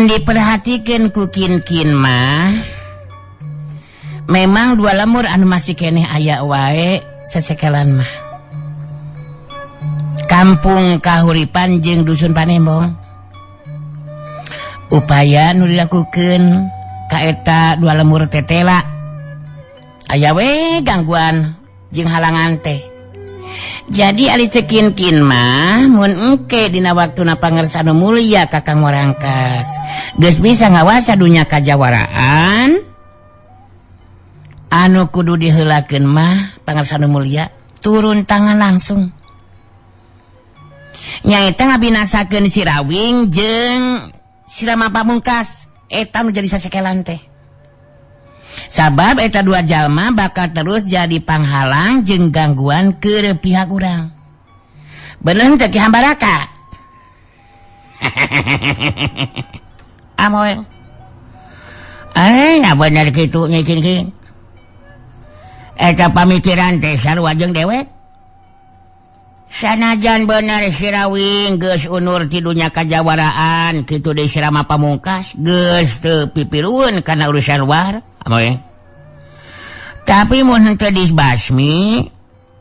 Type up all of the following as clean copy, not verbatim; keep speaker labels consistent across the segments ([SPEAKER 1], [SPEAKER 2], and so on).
[SPEAKER 1] Mun diperhatikan ku Kinkin mah, memang dua lemur anu masih keneh aya wae sesekelan mah Kampung Kahuripan jeung Dusun Panembong. Upaya nu dilakukeun ka eta dua lemur tetela aya we gangguan jeung halangan teh. Jadi ari cek Kinkin mah, mun engke dina waktuna Pangersa nu Mulia Kakang Warangkas geus bisa ngawasa dunya kajawaraan, anu kudu diheulakeun mah Pangersa nu Mulia turun tangan langsung, nyaeta ngabinasakeun si Rawing jeung si Rama Pamungkas. Eta nu jadi sasekelan teh, sabab eta dua jalma bakal terus jadi panghalang jeung gangguan ke pihak urang. Bener teu, Ki Hambaraka? Amoy. Eh, ya bener kitu, Nyi Kinkin. Eta pamikiran teh sarua jeung dewek. Sanajan bener si Rawing geus unur ti dunya kajawaraan, kitu deui si Rama Pamungkas geus teu pipirueun kana urusan luar. Amoy. Tapi mun henteu dibasmi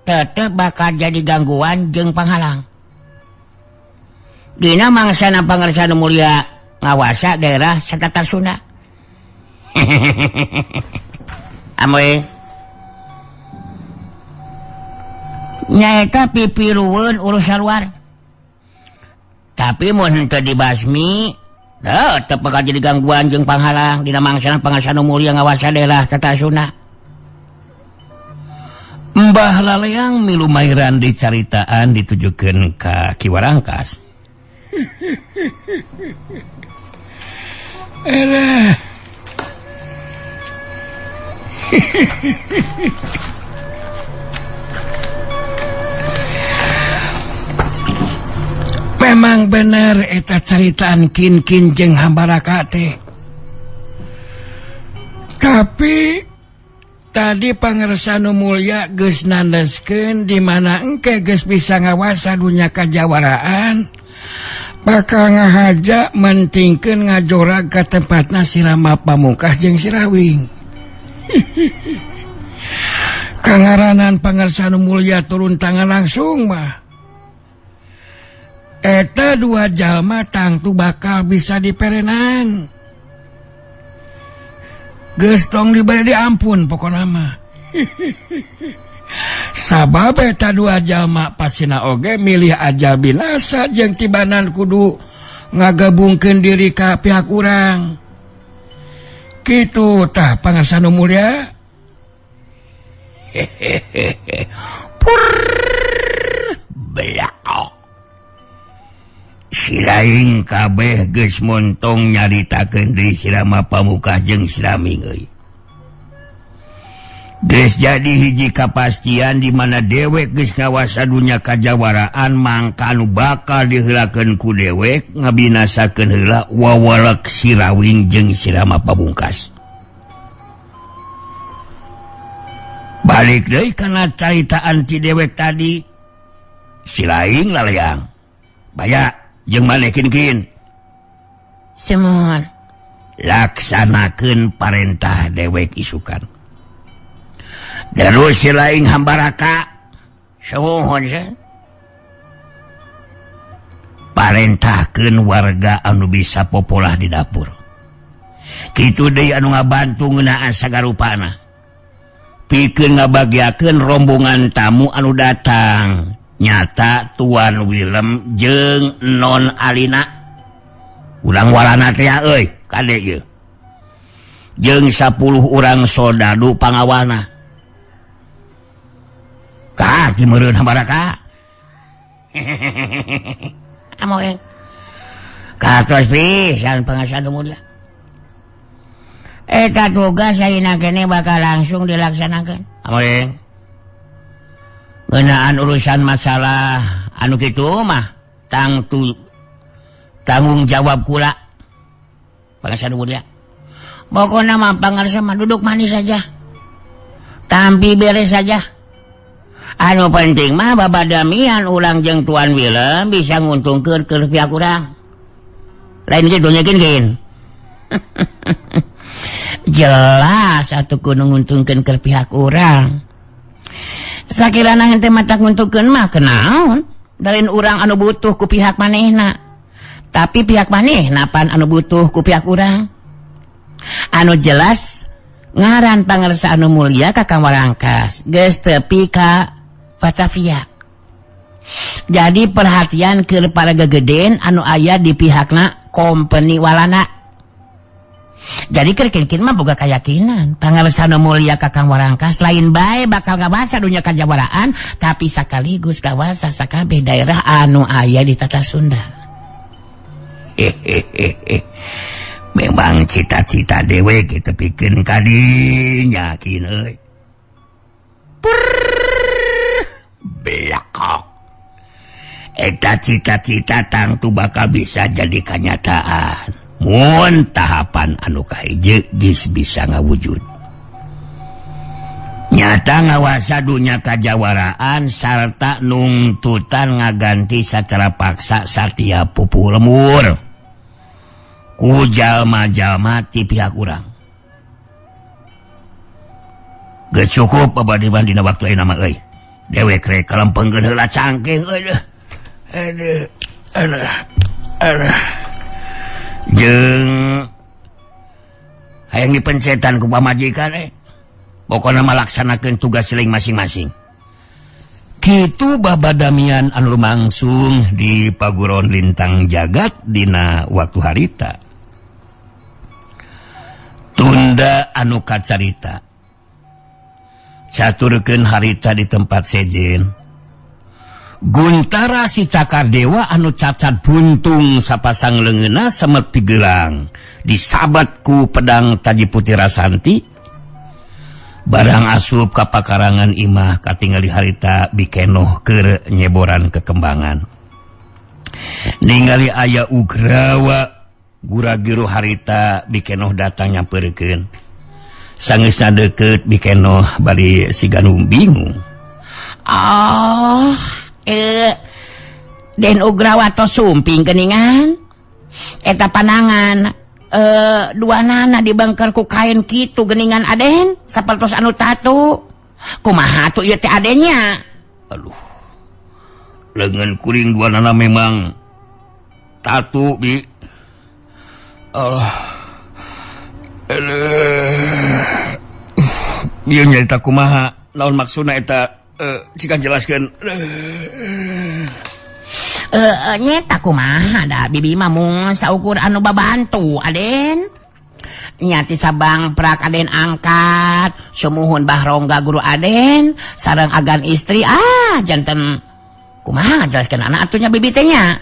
[SPEAKER 1] tetep bakal jadi gangguan jeung panghalang dina mangsana Pangersa nu Mulia ngawasa daerah Satatar Sunda. Amoy. Nyaeta pipirueun urusan luar. Tapi mun henteu dibasmi tetep bakal jadi gangguan jeung panghalang dina mangsana Pangersa nu Mulia ngawasa daerah Tatar Sunda.
[SPEAKER 2] Mbah Laleang milu mairan dicaritaan ditujukeun ka Ki Warangkas.
[SPEAKER 3] Alah. Memang bener eta caritaan Kinkin jeung Hambaraka teh. Tapi tadi Pangersa nu Mulya geus nandeskeun di mana engke geus bisa ngawasa dunya kajawaraan, bakal ngahaja mentingkeun ngajorag ka tempatna si Rama Pamungkas jeung si Rawing. Kangaranan Pangersa nu Mulya turun tangan langsung mah, eta dua jalma tangtu bakal bisa diperenan. Geus tong dibere diampun pokona mah. Sabab eta dua jalma pasina oge milih ajal binasa jeung tibanan kudu ngagabungkeun diri ka pihak urang. Kitu tah Pangersa nu Mulya.
[SPEAKER 2] Hehehe. Pur belak. Silaing kabeh geus montong nyaritakeun deui si Rama Pamungkas jeung si Raming euy. Geus jadi hiji kapastian di mana dewek geus ngawasa dunya kajawaraan, mangka anu bakal diheulakeun ku dewek ngabinasakeun heula wawalek si Rawing jeung si Rama Pamungkas. Balik deui kana caritaan ti dewek tadi, si Laing laleang. Baya jeung maneh Kinkin.
[SPEAKER 1] Sumuhun.
[SPEAKER 2] Laksanakeun parentah dewek isukan. Terus si Laing Hambaraka.
[SPEAKER 1] Sumuhun sih.
[SPEAKER 2] Parentahkeun warga anu bisa popolah di dapur. Kitu deui anu ngabantu ngeunaan sagarupana. Pikeun ngabagiakeun rombongan tamu anu datang. Nyata Tuan Willem jeung Non Alina. Urang walana teh euy, kade ieu. Jeung 10 urang soldadu pangawalna. Ka ki meureun Hambaraka.
[SPEAKER 1] Amoy.
[SPEAKER 2] Katos pisan Pangersa nu Mulya.
[SPEAKER 1] Eta tugas ayeuna kene bakal langsung dilaksanakeun.
[SPEAKER 2] Amoy. Ngeunaan urusan masalah anu kitu mah tangtu tanggung jawab kula Pangersa nu Mulya.
[SPEAKER 1] Pokona mah Pangersa mah duduk manis saja. Tampi beres saja.
[SPEAKER 2] Anu penting mah babadamian urang jeung Tuan Willem bisa nguntungkeun ke pihak urang. Lain kitu nya Kinkin.
[SPEAKER 1] Jelas atuh kudu nguntungkeun ke pihak urang. Sakirana henteu matak nguntungkeun mah kenaon? Lain urang anu butuh ku pihak manehna. Tapi pihak manehna pan anu butuh ku pihak urang. Anu jelas ngaran Pangersa anu Mulia Kakang Warangkas geus tepi ka Batavia. Jadi perhatian ke para gegeden anu aya di pihakna kompeni Walanda. Jadi keur kin mah boga keyakinan Pangersa anu Mulia Kakang Warangkas lain bae bakal ngawasa dunya kajawaraan, tapi sekaligus kawasa sakabeh daerah anu aya di tata Sunda.
[SPEAKER 2] Hehehe. Memang cita-cita dewek kita pikeun kadinya kin euy. Belakok. Eta cita-cita tangtu bakal bisa jadi kenyataan. Mun tahapan anu kahiji geus bisa ngawujud. Nyata ngawasa dunya kajawaraan sarta nungtutan ngaganti secara paksa satiap pupuhu lembur. Ku jalma-jalma ti pihak urang. Geus cukup babadiban dina waktu ayeuna mah euy. Dewek rek kalempengkeun heula cangking euy. Aduh. Aduh. Aduh. Jeung hayang dipencetan ku pamajikan Pokona mah laksanakeun tugas siling masing-masing. Kitu babadamian anu lumangsung di Paguron Lintang Jagat dina waktu harita. Tunda anu kacarita. Caturkeun harita di tempat sejen. Guntara si Cakar Dewa anu cacat buntung sapasang leungeunna semet pigelang disabat ku pedang Taji Putih Rasanti. Barang asup ka pakarangan imah katingali harita bikenoh keur nyeboran kekembangan. Ningali aya Ugrawa gura-giru harita bikenoh datang nyamperkeun. Sangeusna deukeut bikenoh bari siga nu bingung.
[SPEAKER 1] Oh, Den Ugrawa tos sumping geningan. Eta panangan dua nana dibengker ku kain kitu geningan Aden sapertos anu tatu. Kumaha tuh ieu teh adennya?
[SPEAKER 2] Aduh. Lengan kuring dua nana memang tatu bi. Allah. Aduh. Bieu nyarita kumaha? Naon maksudna eta cikan jelaskeun.
[SPEAKER 1] Nyeta kumaha da bibi mah mung saukur anu babantu Aden. Nyati sabang prak Aden angkat, sumuhun Bahrongga guru Aden, sareng agan istri janten kumaha jelaskeun anak atunya bibi teh nya.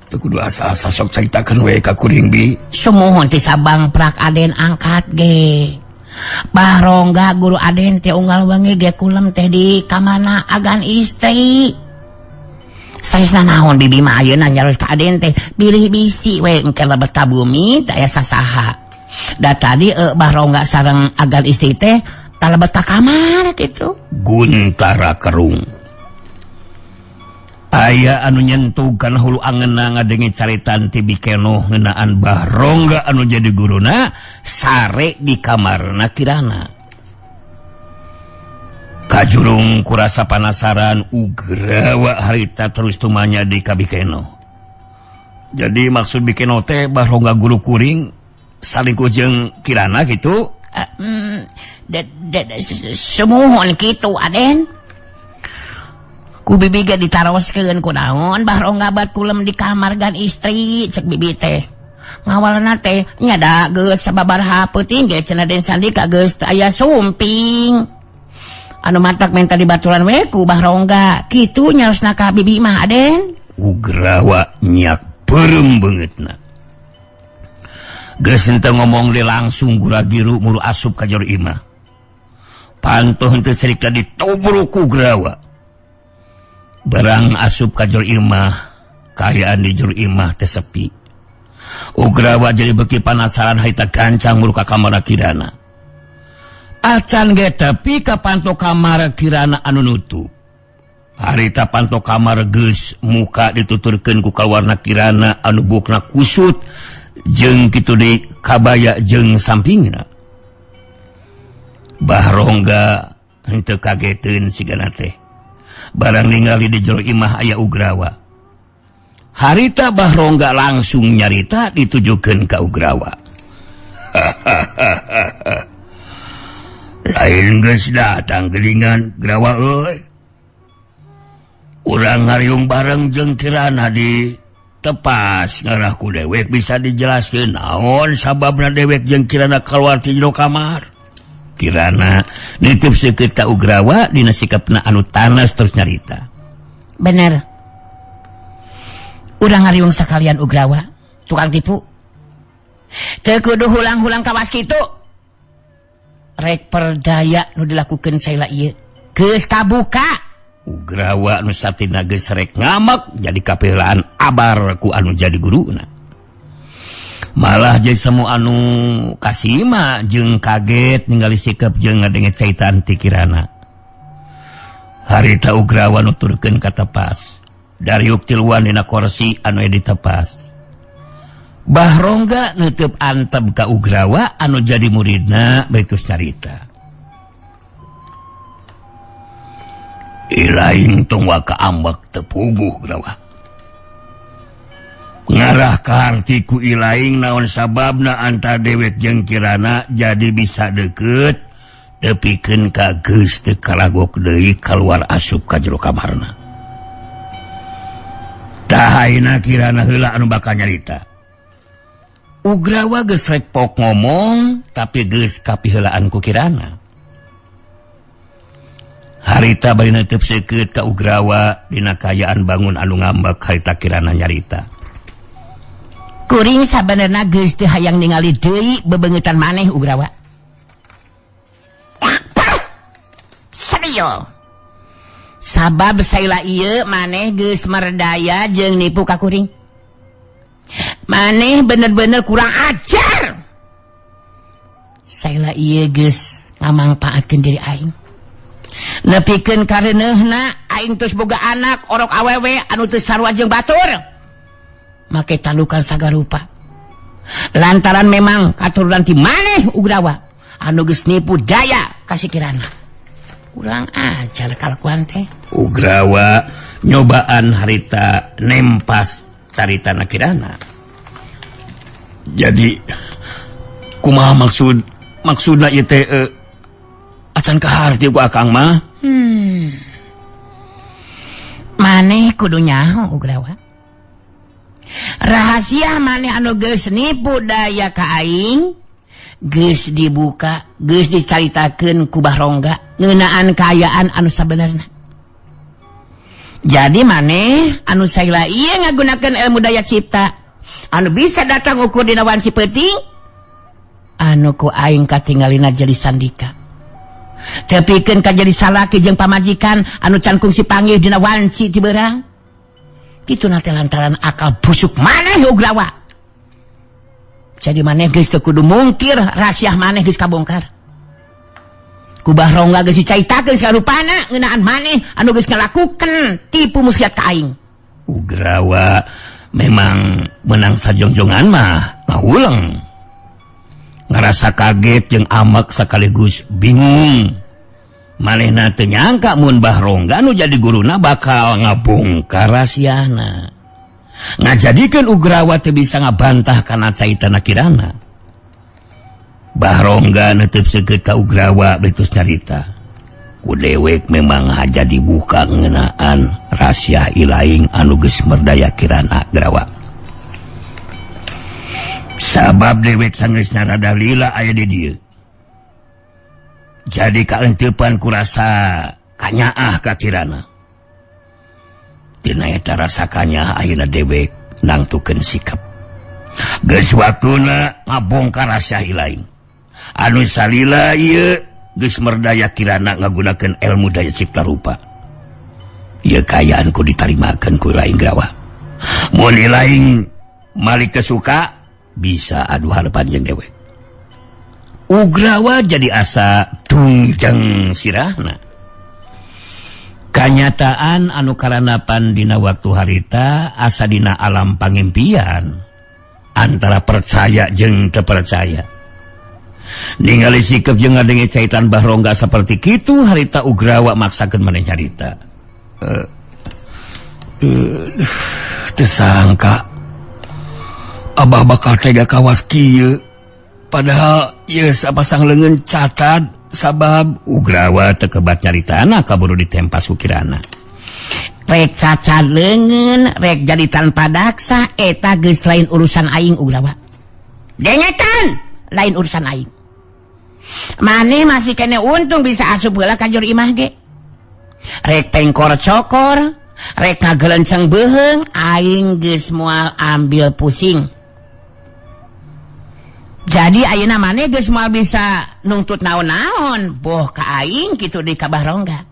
[SPEAKER 2] Teu kudu asa-asa sok caritakeun we ka kuring bi.
[SPEAKER 1] Sumuhun ti sabang prak Aden angkat ge. Bahrongga guru Aden teh unggal wengi ge kulem teh di kamana agan istri. Saesna naon bibi mah ayeuna nyaros ka Aden teh bilih bisi we engke lebet ka bumi teh aya sasaha. Da tadi Bahrongga sareng agan istri teh talebet ka kamar kitu.
[SPEAKER 2] Guntara kerung. Aya anu nyentuh kana hulu angeunna ngadenge caritan ti bikenoh ngeunaan Bahrongga anu jadi guruna sare di kamarna kirana. Kajurung kurasa panasaran Ugrawa harita terus tumanya di ka bikenoh. Jadi maksud bikenoh teh Bahrongga guru kuring salingkuh jeung kirana gitu.
[SPEAKER 1] Sumuhun kitu Aden. Ku bibi ge ditaroskeun kunaon Bahrongga bat kulem di kamar gan istri cek bibi teh. Ngawalna teh nya da geus sababaraha peuting ge cenah Den Sandika geus teu aya sumping. Anu matak menta dibaturan we ku Bahrongga kitu nyarosna ka bibi mah Aden.
[SPEAKER 2] Ugrawa nyak peureum beungeutna. Geus henteu ngomong deui langsung gura-giru muru asup ka jero imah. Pantuh henteu sarika ditobruk ku Ugrawa. Barang asup ka jero imah, kaayaan di jero imah teh sepi. Ugrawa jadi beuki panasaran harita gancang muru ka kamar kirana. Acan ge tepi ka panto kamar kirana anu nutup. Harita panto kamar geus muka dituturkeun ku kawarna kirana anu buukna kusut Jeung kitu deui kabaya jeung sampingna. Bahrongga henteu kageteun sigana teh. Barang ningali di jero imah aya Ugrawa. Harita Bahrongga langsung nyarita ditujukeun ka Ugrawa. Lain geus datang geuningan Grawa euy. Urang ngariung bareng jeung Kirana di tepas ngarah ku dewek bisa dijelaskeun naon sababna dewek jeung Kirana kaluar ti jero kamar. Kirana nitip seukeut ka Ugrawa dina sikapna anu tanas terus nyarita.
[SPEAKER 1] Bener. Urang ngariung sakalian Ugrawa, tukang tipu. Teu kudu hulang-hulang kawas kitu. Rek perdaya nu dilakukeun saila ieu. Geus kabuka.
[SPEAKER 2] Ugrawa nu satina geus rek ngamek jadi kapeulaan abar ku anu jadi guruna. Malah jadi semua anu kasima jeung kaget ningali sikap jeung ngadenge caitan ti Kirana. Harita Ugrawa nuturkeun ka tepas. Dariuk tiluan dina korsi anu ditepas. Bahrongga nutup antep ka Ugrawa anu jadi muridna baitus carita. Ilaing tong waka ambek teu puguh Grawa. Ngarah kaharti ku ilaing naon sababna antar dewek jeung Kirana jadi bisa deket tepikeun ka geus teu kalagok deui kaluar asup ka jero kamarna. Tah ayeuna Kirana heula anu bakal nyarita. Ugrawa geus rek pok ngomong tapi geus kapiheulaan ku Kirana. Harita bari neuteub seukeut ka Ugrawa dina kaayaan bangun anu ngambek harita Kirana nyarita.
[SPEAKER 1] Kuring sabenerna geus teu hayang ningali deui bebeungeutan maneh Ugrawa. Serius. Sabab saila ieu maneh geus merdaya jeung nipu ka kuring. Maneh bener-bener kurang ajar. Saila ieu geus ngamangpaatkeun diri aing. Nepikeun kareuneuhna aing terus boga anak orok awewe anu teu sarua jeung batur. Make tandukan sagarupa. Lantaran memang katurunan ti maneh Ugrawa anu geus nipu daya ka si Kirana. Kurang ajar kalakuan teh.
[SPEAKER 2] Ugrawa nyobaan harita nempas caritana Kirana. Jadi kumaha maksudna ieu teh acan kaharti ku akang mah?
[SPEAKER 1] Maneh kudu nyaho Ugrawa. Rahasia maneh anu geus nipu daya ka aing geus dibuka, geus dicaritakeun ku Bahrongga ngeunaan kaayaan anu sabenerna. Jadi maneh anu saila ieu ngagunakeun ilmu daya cipta anu bisa datang ukur dina wanci peuting anu ku aing katingalina jadi sandika. Tepikeun ka jadi salaki jeung pamajikan anu can kungsi panggih dina wanci ti beurang. Kitu na teh lantaran akal busuk maneh Ugrawa. Jadi maneh geus teu kudu mungkir rahasia maneh geus kabongkar. Ku Bahrongga geus dicaritakeun sarupana ngeunaan maneh anu geus ngalakukeun tipu muslihat ka aing.
[SPEAKER 2] Ugrawa memang menang sajongjongan mah ngahuleng. Ngarasa kaget jeung amek sekaligus bingung. Manehna teu nyangka mun Bahrongga nu jadi guruna bakal ngabongkar rahasiana. Ngajadikeun Ugrawa teu bisa ngabantah kana caitana Kirana. Bahrongga neuteub seukeut ka Ugrawa beutus nyarita. Ku dewek memang haja dibuka ngeunaan rahasia ilaing anu geus merdaya Kirana Grawa. Sabab dewek sanggeusna rada lila aya di dieu. Jadi kaenteupan kurasa kanyaah ka Kirana. Tina eta rasa kanyaah ayeuna dewek nangtukeun sikap. Geus waktuna ngabongkar rahasia ilaing. Anu salila ieu geus merdaya Kirana ngagunakeun ilmu daya cipta rupa. Ieu kaayaan ku ditarimakeun ku ilaing Grawa. Mun ilaing malik teu suka bisa adu harapan jeung dewek. Ugrawa jadi asa tungjeng sirahna. Kanyataan anu karanapan dina waktu harita asa dina alam pangimpian. Antara percaya jeung teu percaya. Ningali sikep jeung ngadenge caitan Bah Rongga seperti kitu harita Ugrawa maksakeun maneh nyarita.
[SPEAKER 3] Teu sangka Abah bakal tega kawas kieu. Padahal ieu sapasang leungeun catat sabab
[SPEAKER 2] Ugrawa teu kebat nyaritana kaburu ditempas ku Kirana.
[SPEAKER 1] Rek cacat leungeun, rek jadi tanpa daksa, eta geus lain urusan aing Ugrawa. Dengekan, lain urusan aing. Maneh masih kene untung bisa asup heula ka jero imah ge. Rek pengkor cokor, rek ngagelenceng beuheung, aing geus moal ambil pusing. Jadi ayeuna maneh geus moal bisa nungtut naon-naon, boh ka aing kitu di ka Bah Rongga.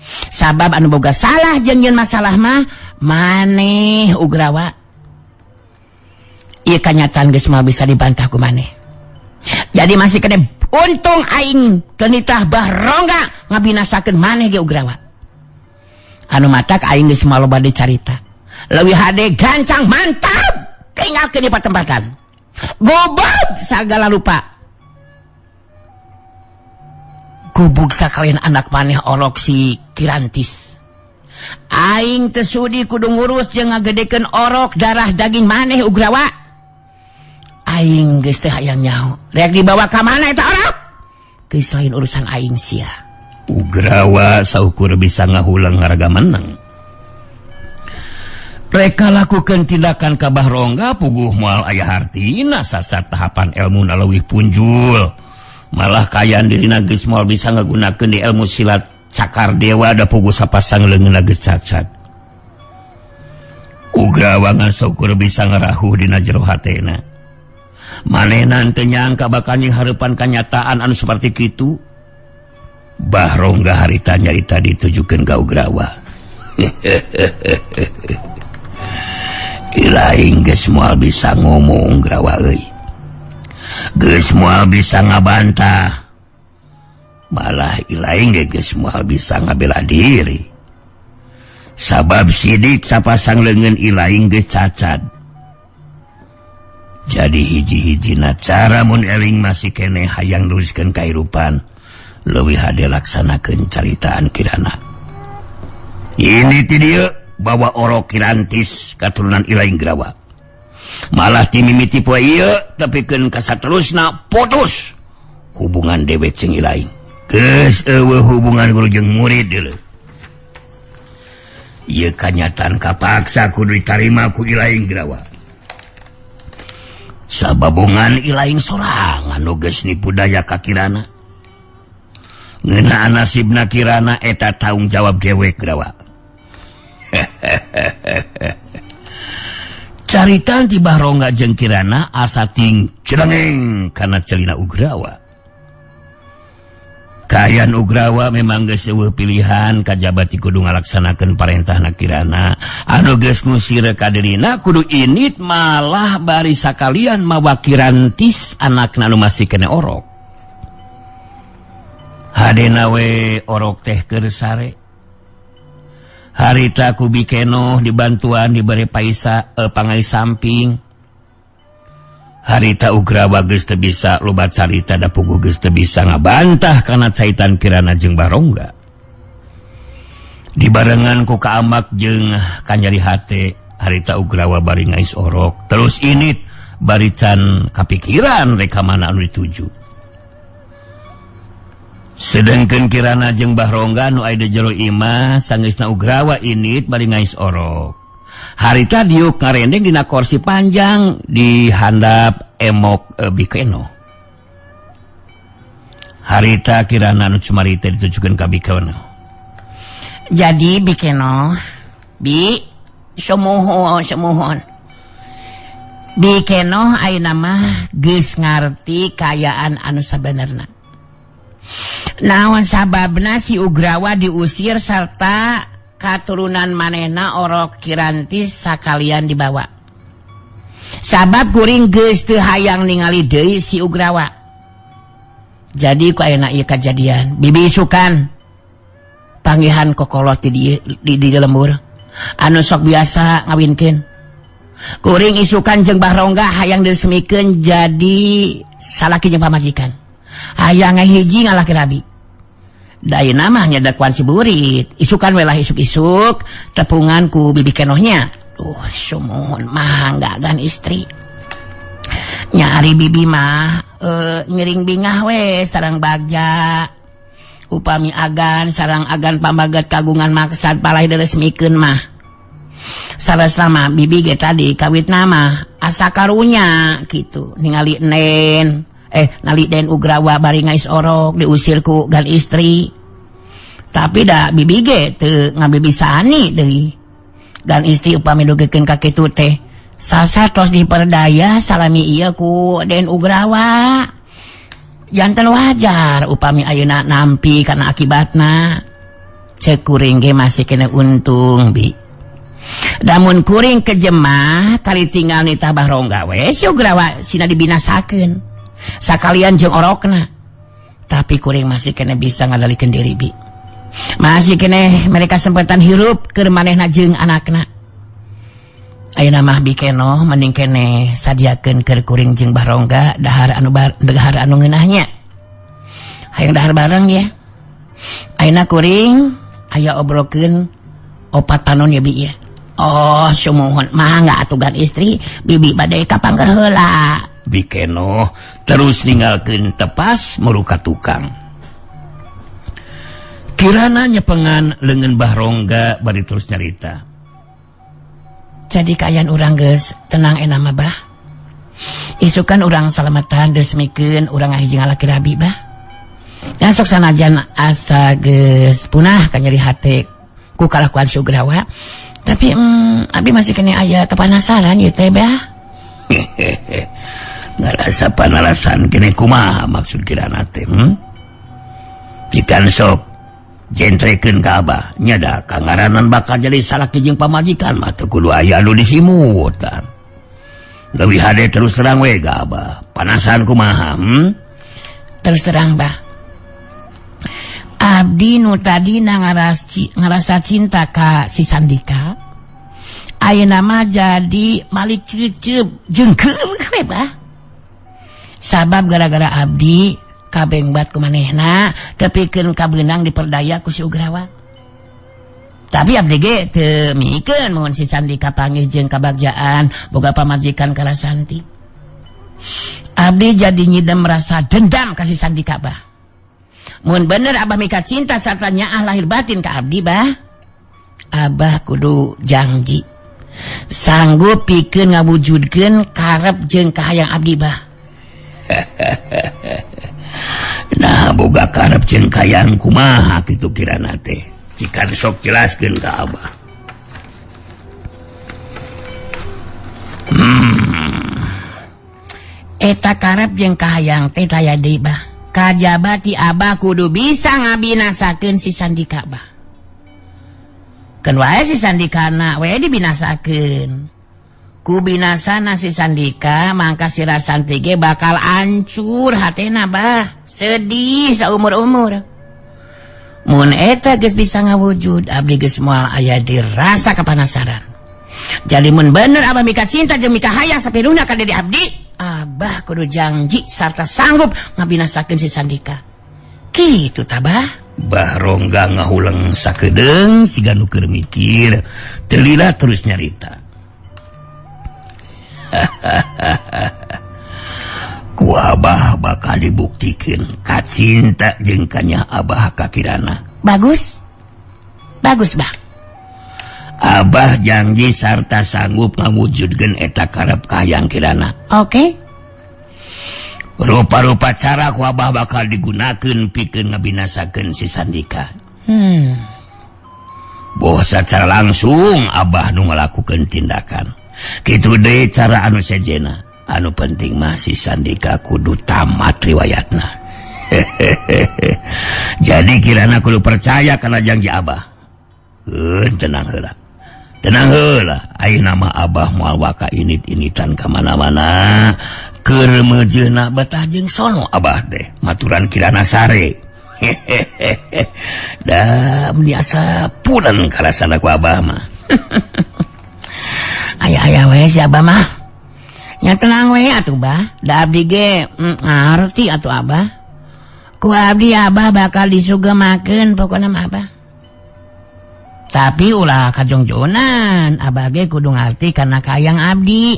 [SPEAKER 1] Sabab anu boga salah jeung nyeun masalah mah maneh Ugrawa. Ieu kanyataan geus moal bisa dibantah ku maneh. Jadi masih kene untung aing kenitah Bah Rongga ngabinasakeun maneh ge Ugrawa. Anu matak aing geus moal loba dicarita. Leuwih hade gancang mantap tinggalkeun di patempatan. Gobog sagala rupa. Gubug sakalian anak maneh orok si Kirantis. Aing teu sudi kudu ngurus jeung ngagedekeun orok darah daging maneh Ugrawa. Aing geus teu hayang nyaho. Rek dibawa ka mana eta orok? Geus lain urusan aing sia.
[SPEAKER 2] Ugrawa saukur bisa ngahulang ngaraga menang. Reka lakukan tindakan ka Bah Rongga puguh moal aya hartina sasat tahapan ilmu leuwih punjul. Malah kayan dirina geus moal bisa ngagunakeun di ilmu silat cakar dewa da puguh sapasang leungeunna geus cacat. Ugrawa ngan saukur bisa ngarahuh dina jero hatena. Manehna teu nyangka bakal nyinghareupan kanyataan anu saperti kitu. Bah Rongga harita nyarita ditujukeun ka Ugrawa. Ilaing geus moal bisa ngomong Grawa euy. Geus moal bisa ngabantah. Malah ilaing ge geus moal bisa ngabela diri. Sabab sidik sapasang leungeun ilaing geus cacat. Jadi hiji-hijina cara mun eling masih keneh hayang neruskeun kahirupan leuwih hade laksanakeun caritaan Kirana. Ini ti dieu bawa orok Kirantis katurunan Ilaing Grawa. Malah ti mimiti poe ieu tepikeun ka saterusna putus hubungan dewek jeung Ilaing. Geus eueuh hubungan guru jeung murid deuleu. Ieu kanyataan kapaksa kudu ditarima ku Ilaing Grawa. Sababongan Ilaing sorangan nu geus nipu daya ka Kirana. Ngeunaan nasibna Kirana eta tanggung jawab dewek Grawa. Caritan ti Bah Rongga jeung Kirana asa ting celengeng kana celina Ugrawa. Kayan Ugrawa memang geus eueuh pilihan kajaba ti kudu ngalaksanakeun parentahna Kirana. Anu geus ngusir ka dirina kudu init malah bari sakalian mawa Kirantis anakna anu masih kene orok. Hadena we orok teh keur sare. Harita ku Bikenoh dibantuan diberi paisa pangai samping. Harita Ugrawa geus teu bisa loba carita da puguh geus teu bisa ngabantah kana caitan Kirana jeung Bah Rongga. Dibarengan ku kaamak jeung kanyeri hate harita Ugrawa bari ngais orok terus init bari can kapikiran rek ka mana anu dituju. Sedengkeun Kirana jeung Bah Rongga nu aya di jero imah sanggeusna Ugrawa init bari ngais orok. Harita diuk ngarendeng dina kursi panjang di handap emok Bikeno. Harita Kirana nu cumarita ditujukeun ka Bikeno.
[SPEAKER 1] Jadi Bikeno, Bi sumuhun sumuhun. Bikeno ayeuna mah geus ngarti kaayaan anu sabenerna. Naon sababna si Ugrawa diusir serta katurunan manehna orok Kirantis sakalian dibawa. Sabab kuring geus teu hayang ningali deui si Ugrawa. Jadi ku ayeuna ieu kajadian bibisukan panggihan kokolot di dieu di lembur anu sok biasa ngawinkeun. Kuring isukan jeung Bah Rongga hayang diresmikeun jadi salaki jeung pamajikan. Hayang ngahiji ngalaki rabi. Da ayeuna mah nyedekuan si burit. Isukan we lah isuk-isuk tepungan ku bibi kenohnya. Duh, sumuhun mangga gan istri. Nyari bibi mah ngiring bingah we sareng bagja. Upami agan sareng agan pamaget kagungan maksad palai diresmikeun mah. Salah lama bibi ge tadi kawit nama asa karunya gitu ningali nen nali Den Ugrawa bari ngais orok diusir ku gan istri, tapi da bibi ge teu ngabibisani deui gan istri upami dugikeun ka kitu teh sasa tos diperdaya salami ieu ku Den Ugrawa janten wajar upami ayeuna nampi kana akibatna. Cek kuring ge masih kena untung bi. Damun kuring kejemah kali tinggal nitah Bah Rongga we si Ugrawa sina dibinasakeun sakalian jeung orokna, tapi kuring masih kena bisa ngadalikeun diri bi, masih kena mereka kesempatan hirup keur manehna jeung anakna. Ayeuna mah bi kenoh mending kene sadiakeun keur kuring jeung Bah Rongga dahar anu dahar anu ngeunahnya, hayang dahar bareng ya. Ayeuna kuring aya obrokeun opat panon ya bi ya. Oh sumuhun mangga atuh gan istri bibi bade kapangker heula.
[SPEAKER 2] Bikenoh terus ninggalkeun tepas muruka tukang. Kirana nyepengan leungeun Bah Rongga bari terus nyarita.
[SPEAKER 1] Jadi kaayaan urang geus tenang enak mah bah. Isukan urang salamatan resmikeun urang ngahiji ngalaki rabi bah. Dan sok sanajan asa geus punah ka nyeri hate ku kalakuan si Ugrawa. Tapi abi masih kena aya kepanasaran ieu teh bah.
[SPEAKER 2] Ngarasa panalasan kene kumaha maksud kirana teh? Jikan sok jentrekeun ka abah nya da kangaranan bakal jadi salaki jeung pamajikan mah teu kudu aya anu disimutan. Leuwih hade terus terang we ka abah. Panasan kumaha?
[SPEAKER 1] Terus terang bah. Abdi nu tadina ngarasa cinta ka si Sandika ayeuna mah jadi malik ceuceup jeung keureuh we bah. Sabab gara-gara abdi kabengbat ku manehna tepikeun kabeunang diperdaya ku si Ugrawa. Tapi abdi ge teu mikeun mun si Sandika panggih jeung kabagjaan boga pamajikan Karasanti. Abdi jadi nyidem merasa dendam ka si Sandika bah. Mun bener abah mika cinta sarta nyaah lahir batin ka abdi bah, abah kudu janji sanggup pikeun ngawujudkeun karep jeung kahayang abdi bah.
[SPEAKER 2] Nah boga karep jeung kahayang kumaha kitu kirana teh? Cikan sok jelaskeun ka abah.
[SPEAKER 1] Eta karep jeung kahayang teh taya deui bah. Kajaba ti abah kudu bisa ngabinasakeun si Sandika bah. Keun wae si Sandikana we dibinasakeun. Ku binasana si Sandika mangka si Rasanti ge bakal hancur hatena bah. Sedih saumur-umur. Mun eta geus bisa ngawujud abdi geus moal aya dirasa kepanasaran. Jadi mun bener abah mika cinta jeung mika hayang sapinuhna ka diri abdi, abah kudu janji sarta sanggup ngabinasakeun si Sandika. Kitu tah bah.
[SPEAKER 2] Bah Rongga ngahuleng sakedeung siga nu keur mikir, teu lila terus nyarita. Ku abah bakal dibuktikeun kacinta jeung kanya abah ka Kirana.
[SPEAKER 1] Bagus. Bagus bah.
[SPEAKER 2] Abah janji sarta sanggup ngawujudkeun eta karep kahayang Kirana.
[SPEAKER 1] Oke.
[SPEAKER 2] Rupa-rupa cara ku abah bakal digunakeun pikeun ngabinasakeun si Sandika. Boh secara langsung abah nu ngalakukeun tindakan. Kitu deui cara anu sejena. Anu penting mah si Sandika kudu tamat riwayatna. Jadi Kirana kudu percaya kana janji abah. Tenang heula. Tenang heula. Ayeuna mah abah moal waka init-initan ka mana-mana. Keur meujeuhna betah jeung sono abah teh maturan Kirana sare. Da biasa punan karasana ku abah mah.
[SPEAKER 1] Aya-aya we si Abah mah. Nya tenang we atuh Bah, da abdi ge ngarti atuh Abah. Ku abdi Abah bakal disugemakeun pokona mah Abah. Tapi ulah kajongjonan, Abah ge kudu ngarti kana kayang abdi.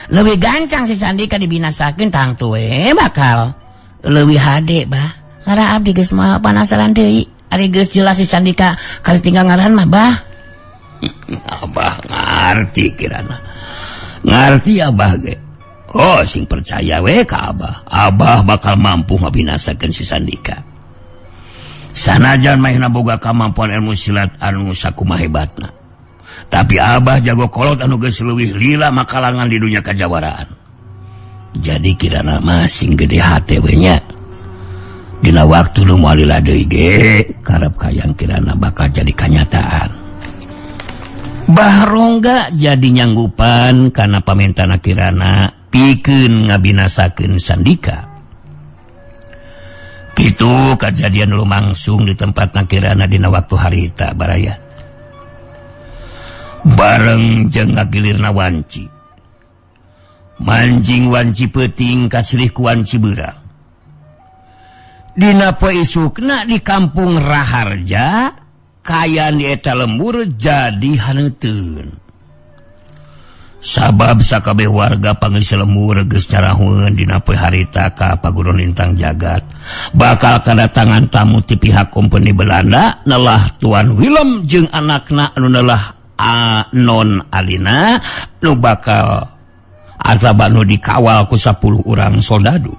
[SPEAKER 1] Leuwih gancang si Sandika dibinasakeun tangtu we bakal leuwih hade Bah. Ngarah abdi geus moal panasaran deui. Ari geus jelas si Sandika kali tinggal ngarahan mah Bah.
[SPEAKER 2] Abah ngarti kirana. Ngarti Abah ge. Oh sing percaya we ka Abah. Abah bakal mampu ngabinasakeun si Sandika. Sanajan mahna boga kamampuan ilmu silat anu sakumaha hebatna. Tapi Abah jago kolot anu geus leuwih lila makalangan di dunia kajawaraan. Jadi kirana mah sing gede hate we nya. Dina waktu nu moal lila deui ge karep kayang kirana bakal jadi kanyataan. Bah Rongga jadi nyanggupan kana pamentana kirana pikeun ngabinasakeun Sandika. Kitu kajadian lumangsung di tempat kirana dina waktu harita baraya. Bareng jeung ngagilirna wanci. Manjing wanci peuting kasilih ku wanci beurang. Dina poe isukna di kampung Raharja kaayaan di eta lembur jadi haneuteun. Sabab sakabeh warga pangisi lembur geus nyarahueun dina poe harita ka Paguron Lintang Jagat bakal kadatangan tamu ti pihak kompeni Belanda nelah Tuan Willem jeung anakna anu nelah Non Alina nu bakal ataba nu dikawal ku 10 urang soldadu.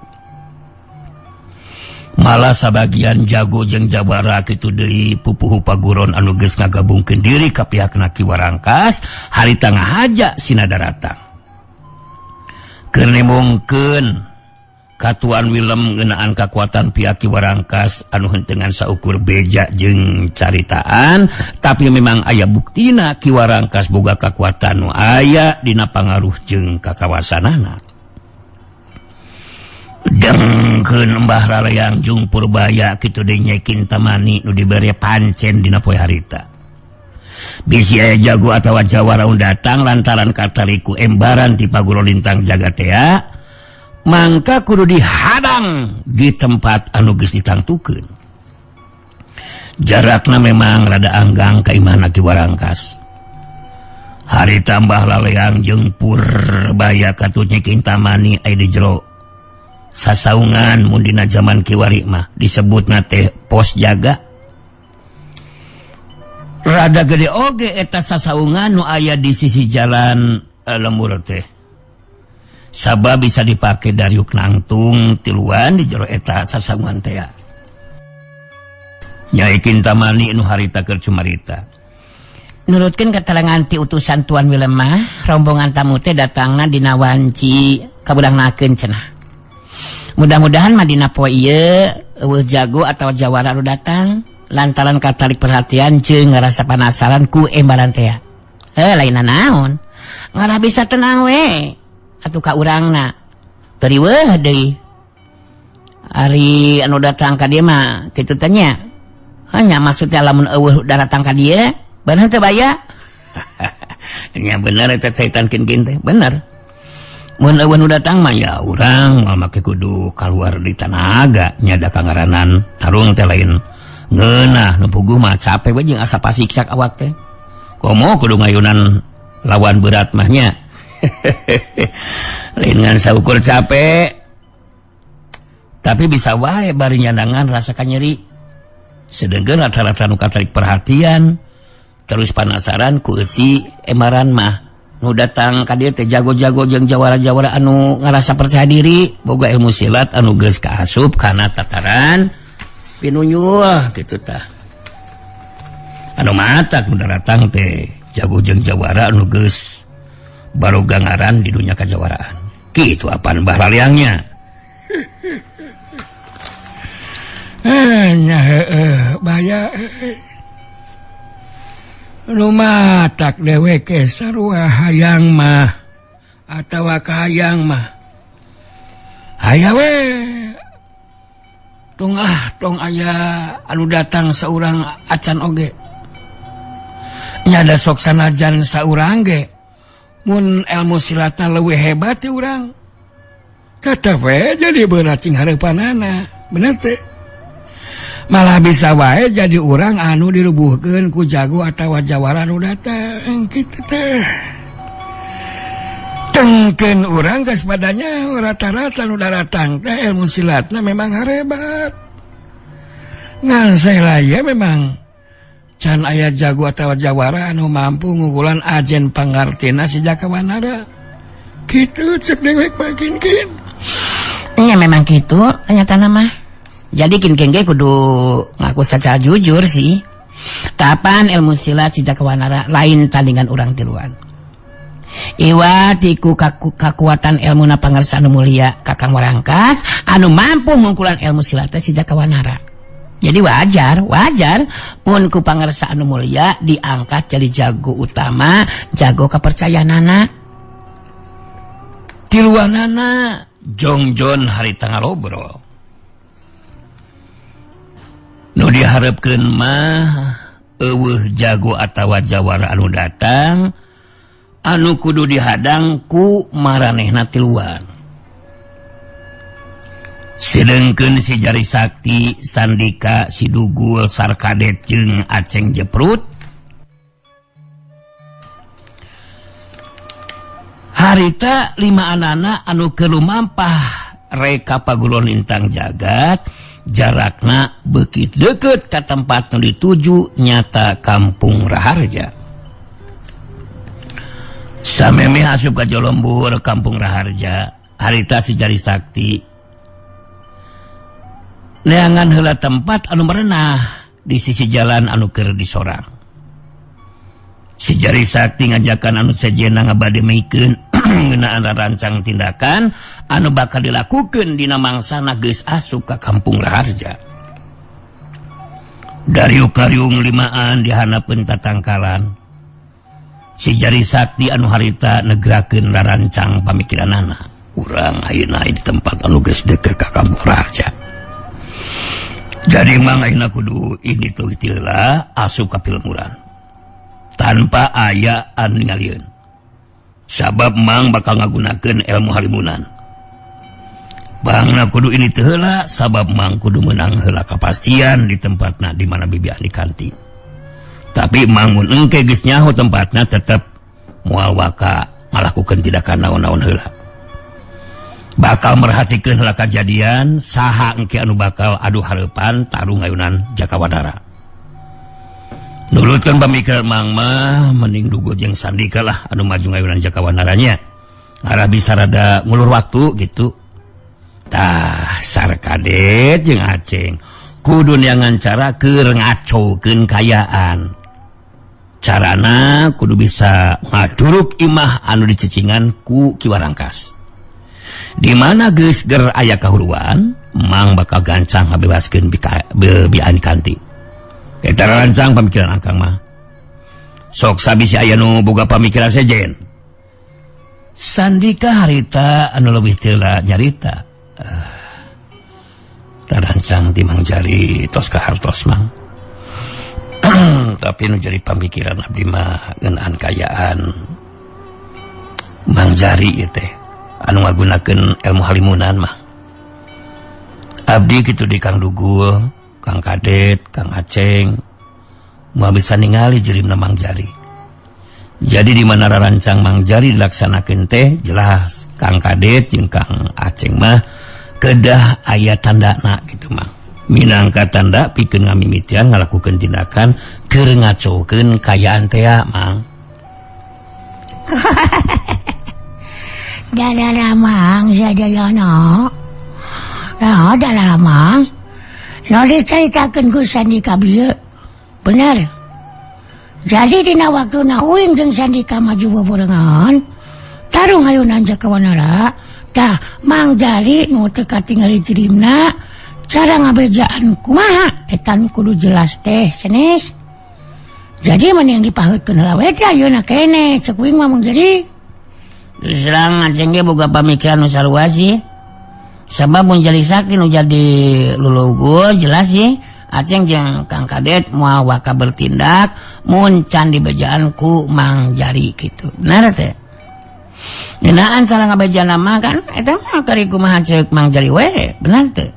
[SPEAKER 2] Malah sabagian jago jeung jawara kitu deui pupuhu paguron anu geus ngagabungkeun diri ka pihakna Ki Warangkas harita ngahaja sina daratang. Keur nemongkeun ka Tuan Willem ngeunaan kakuatan pihak Ki Warangkas anu hentengan saukur beja jeung caritaan, tapi memang aya buktina Ki Warangkas boga kakuatan nu aya dina pangaruh jeung kakawasanana. Dengkeun Mbah Raleang jeung Purbaya kitu deui Nyai Kintamani nu dibere pancen dina poe harita. Bisi aya jago atawa jawara nu datang lantaran katariku embaran ti Paguron Lintang Jagatea, mangka kudu dihadang di tempat anu geus ditangtukeun. Jarakna memang rada anggang ka imahna Ki Warangkas. Harita Mbah Laleang jeung Purbaya katut Nyai Kintamani aya di jero sasaungan mun dina zaman kiwari mah disebutna teh pos jaga. Rada gede oge eta sasaungan nu aya di sisi jalan lembur teh. Sabab bisa dipake dariuk nangtung tiluan di jero eta sasaungan teh. Nyai Kintamani nu harita keur cumarita.
[SPEAKER 1] Nurutkeun keterangan ti utusan Tuan Willem mah, rombongan tamu teh datangna dina wanci kabeulangnakeun cenah. Mudah-mudahan mah dina poe ieu eueuh jago atawa jawara anu datang lantaran katarik perhatian jeung ngarasa panasaran ku embaran teh. Heuh lainna naon? Ngarah bisa tenang we atuh ka urangna. Teu riweuh deui. Ari anu datang ka dieu mah kitu teh nya. Hanya maksudnya lamun eueuh datang ka dieu, bener teu baya?
[SPEAKER 2] Nya bener eta caitan kin-kin teh, bener. Mun eueuh nu datang mah ya urang moal make kudu kaluar di tanaga nya da kangaranan tarung teh lain ngeunah nu puguh mah capek we jeung asa pasiksak awak teh. Komo kudu ngayunan lawan berat mah nya. Lain ngan saukur capek. Tapi bisa wae bari nyandangan rasa kanyeri. Sedengkeun rata-rata nu katarik perhatian terus panasaran ku eusi emaran mah. Nu datang ka dieu teh jago-jago jeung jawara-jawara anu ngarasa percaya diri boga ilmu silat anu geus kaasup kana tataran pinunyul kitu tah. Anu matak nu datang teh jago jeung jawara anu geus baroga ngaran di dunia kajawaraan. Kitu apaan Mbah Laliangnya.
[SPEAKER 3] Nya heueuh baya nu matak dheweke sarua hayang mah atawa kahayang mah haya we tong ah tong aya anu datang saurang acan oge nya da sok sanajan saurang ge Mun ilmu silatna leuwih hebat ti urang. Tetep we jadi berat cing hareupanana, bener teh? Malah bisa wae jadi urang anu dirubuhkeun ku jago atawa jawara nu datang kitu teh. Tengkeun urang geus padanya rata-rata nu daratang teh ilmu silatna memang hebat. Ngan saya memang can aya jago atawa jawara anu mampu ngugulan ajen pangartina si Jaka Wanara. Kitu cek dewek mah kin-kin.
[SPEAKER 1] Nya memang kitu kenyataan mah. Jadi kin-kin ge kudu ngaku secara jujur sih. Tapan ilmu silat si Jaka Wanara lain tandingan urang tiluan. Iwa tiku kakuatan ilmu na pangersa anu mulia Kakang Warangkas anu mampu ngungkulan ilmu silat si Jaka Wanara. Jadi wajar, wajar pun ku pangersa anu mulia diangkat jadi jago utama, jago kepercayaanana.
[SPEAKER 2] Tiluanana jongjon harita ngalobrol. Nu diharepkeun mah eueuh jago atawa jawara anu datang anu kudu dihadang ku maranehna tiluan. Sedengkeun si Jari Sakti, Sandika, si Dugul, Sarkadet jeung Aceng Jeprut. Harita lima anana anu keur lumampah reka pagulon lintang jagat, jarakna beuki deukeut ka tempat nu dituju nyata Kampung Raharja. Samemeh asup ka jolombur Kampung Raharja, harita si Jari Sakti neangan heula tempat anu merenah di sisi jalan anu keur disorang. Si Jari Sakti ngajakan anu sejenna ngabade mikeun ngeunaan rancang tindakan anu bakal dilakukeun dina mangsana geus asup ka Kampung Raharja. Dariuk-kariung limaan dihanapeun tatangkalan. Si Jari Sakti anu harita negrakeun rarancang pamikiranana. Urang ayeuna di tempat anu geus deukeut ka Kampung Raharja. Jadi mang ayeuna kudu ini tuh tila asup ka pilmuran tanpa aya anu ningalieun. Sabab mang bakal ngagunakeun ilmu halimunan. Bangna kudu ini teu heula sabab mang kudu meunang heula kapastian di tempatna di mana Bibi Andi Kanti. Tapi mang mun engke geus nyaho tempatna tetep moal waka ngalakukeun tindakan naon-naon heula. Bakal merhatikeun heula kajadian saha engke anu bakal adu hareupan tarung ngayunan Jaka Wanara. Nurutkeun pamikiran mang mah mending Dugul jeung Sandika lah anu maju ngayunan Jaka Wanaranya. Arah bisa rada ngulur waktu gitu. Tah Sarkadet jeung Aceng kudu neangan cara keur ngacokeun kayaan. Carana kudu bisa ngaduruk imah anu dicecingan ku Ki Warangkas. Di mana geus ger aya kahuruan, mang bakal gancang ngabebaskeun Bibi Andi Kanti. Eta rancang pamikiran akang mah. Sok sabisi aya nu boga pamikiran sejen. Sandika harita anu leuwih teu nyarita. Rancang ti Mang Jari tos ka hartos mang. Tapi nu jadi pamikiran abdi mah ngeunaan kayaan Mang Jari ieu teh anu ngagunakeun ilmu halimunan mah. Abdi kitu di Kang Dugul, Kang Kadet, Kang Aceng moal bisa ningali jirimna Mang Jari. Jadi di mana rancang Mang Jari dilaksanakeun teh jelas Kang Kadet jeung Kang Aceng mah kedah aya tandana gitu mah. Minangka tanda pikeun ngamimitian ngalakukeun tindakan keur ngacokeun kayaan teh Mang.
[SPEAKER 4] Dadara Mang Sadayana. Nah, dadara Mang. Nu dicaritakeun ku Sandika bieu. Bener. Jadi dina waktuna uing jeung Sandika maju boborengan, tarung hayunan Jaka Wanara, tah Mang Jari nu teu katingali jirimna, cara ngabejaan kumaha eta nu kudu jelas teh sanes. Jadi mana yang dipaheutkeun heula we teh ayeuna keneh cek uing mah Mang Jari.
[SPEAKER 1] Serang Aceng ge boga pamikiran nu sarua sih. Sabab mun Jari Sakti nu jadi lulugur jelas sih. Aceng jeung Kang Kadet moal waka bertindak mun can dibejaan ku Mang Jari kitu. Bener teh? Ngeunaan cara ngabejana mah kan eta mah kari kumaha ceuk Mang Jali we, benar teu?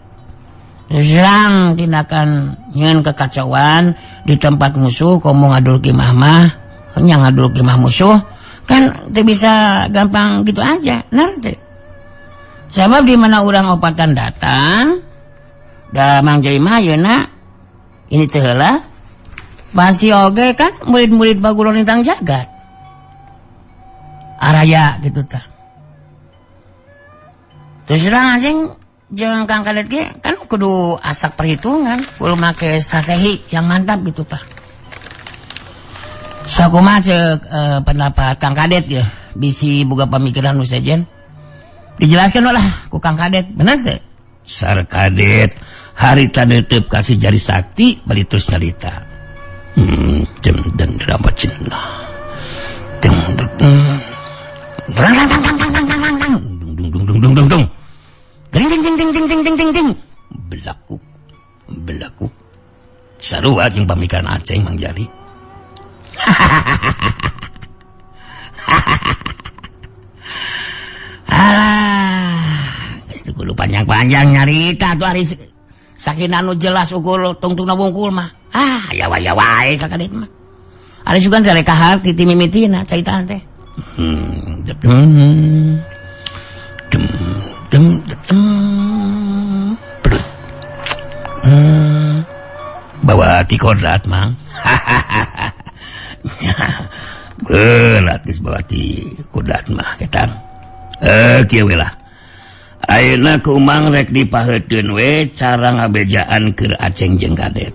[SPEAKER 1] Serang tindakan nyeun kekacauan di tempat musuh komo ngadul imah mah nya ngadul imah musuh kan teu bisa gampang gitu aja, benar teu? Sabab di mana urang opatan datang da Mang Jali mah ayeuna ini teh heula pasti oge kan murid-murid Bagulon Lintang Jagat araya gitu tah. Terus serang anjing jeung Kang Kadet ge kan kudu asak perhitungan, kudu make strategi yang mantap gitu tah. Sakumaha ceuk pendapat Kang Kadet ya, bisi boga pamikiran nu sejen. Dijelaskan lah ku Kang Kadet, bener teu?
[SPEAKER 2] Sar Kadet harita neuteup ka si Jari Sakti bari terus nyarita. Jem dan drama cinta. Dung dung dung dung dung dung dung dung dung dung dung dung dung. Ding ding ding ding ding ding ding ding ding. Belaku belaku. Sarua jeung pamikiran Aceng Mang Jari.
[SPEAKER 1] Alah, geus teu kudu panjang-panjang nyarita tuh ari sakinah nu jelas ukur tungtungna wungkul mah. Ah, aya wae sakadit mah. Ari sugan teh rek kaharti ti mimitina caritaan teh.
[SPEAKER 2] Dem dem dem perut. Bawa ti kodrat Mang. Berat geus bawa ti kodrat mah ketang. Kieu we lah. Ayeuna ku Mang rek dipaheuteun we cara ngabejaan keur Aceng jeung Kadet.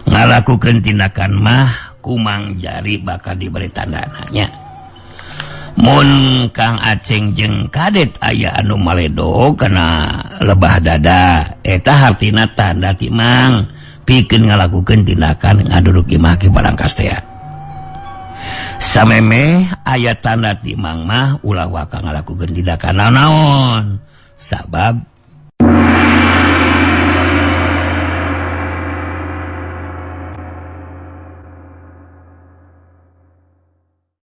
[SPEAKER 2] Ngalakukeun tindakan mah ku Mang Jari bakal diberi tandana nya. Mun Kang Aceng jeung Kadet aya anu maledo kana lebah dada, eta hartina tanda ti Mang pikeun ngalakukeun tindakan ngaduruk imah Ki Barangkas teh. Samemeh aya tanda ti Mang mah ulah waka ngalakukeun tindakan naon-naon, sabab